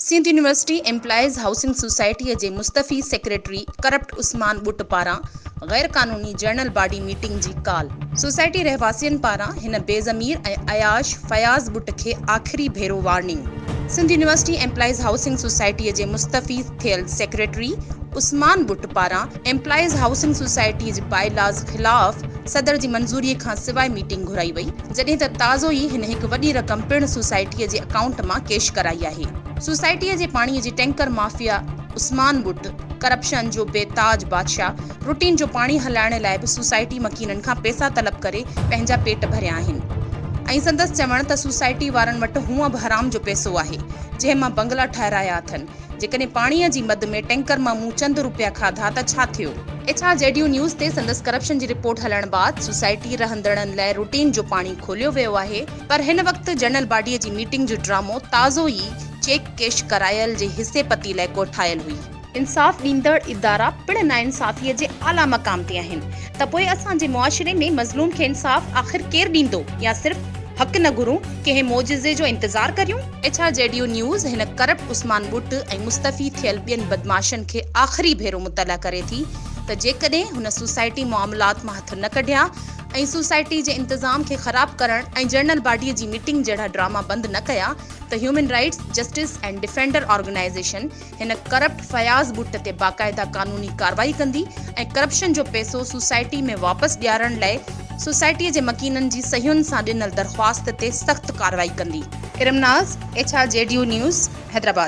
Sindh university employees housing سوسائٽيء جي مستعفي secretary corrupt Usman ٻٽ پاران غير قانوني جنرل باڊي ميٽنگ جي ڪال. سوسائٽي رهواسين پاران هن بي ضمير ۽ عياش فياض ٻٽ کي آخري ڀيرو warning. Sindh university employees housing سوسائٽيء جي مستعفي ٿيل سيڪريٽري عثمان ٻٽ پاران ايمپلائيز هائوسنگ سوسائٽيء جي باء لاز خلاف صدر جي منظوريء کان سواء ميٽنگ گهرائي وئي. جڏهن ته تازو ئي هن هڪ وڏي رقم پڻ سوسائٽيء جي اڪائونٽ مان ڪيش ڪرائي آهي. سوسائٽيء جي پاڻيء جي ٽينڪر مافيا عثمان ٻٽ، ڪرپشن جو بي تاج بادشاهه، روٽين جو پاڻي هلائڻ لاء به سوسائٽي مڪينن کان پئسا طلب ڪري پنهنجا پيٽ ڀريا آهن ۽ سندس چوڻ ته سوسائٽي وارن وٽ هونء به حرام جو پئسو آهي جنهن مان بنگلا ٺهرايا اٿن. جيڪڏهن پاڻيء جي مد ۾ ٽينڪر مان مون چند روپيا کاڌا ته ڇا ٿيو؟ H R G D news تي سندس ڪرپشن جي رپورٽ هلڻ بعد سوسائٽي رهندڙن لاء روٽين جو پاڻي کوليو ويو آهي پر هن وقت جنرل باڊيء جي ميٽنگ جو ڊرامو تازو ئي چيڪ ڪيش ڪرايل جي حصي پتي لاء ڪوٺايل هئي. انصاف ڏيندڙ ادارا پڻ ناانصافيء جي اعليٰ مقام تي آهن ته پوء اسان جي معاشري ۾ مظلوم کي انصاف آخر ڪير ڏيندو يا صرف حق نه گهرون ڪنهن معجزي جو انتظار ڪريون؟ H R G D news هن ڪرپٽ عثمان ٻٽ ۽ مستعفي ٿيل ٻين بدمعاشن کي آخري ڀيرو مطلع ڪري ٿي ته جيڪڏهن هن سوسائٽي معاملات مان هٿ نه ڪڍيا ۽ سوسائٽي جي انتظام کي خراب ڪرڻ ۽ جنرل باڊي جي ميٽنگ جهڙا ڊراما بند نه ڪيا ته human rights justice and defender organisation هن ڪرپٽ فياض ٻٽ تي باقاعده قانوني ڪارروائي ڪندي ۽ ڪرپشن جو پئسو سوسائٽي ۾ واپس ڏيارڻ لاء سوسائٽي جي مڪينن جي صحيحن سان ڏنل درخواست تي سخت ڪارروائي ڪندي. Iram Naz, H R G D news, Hyderabad.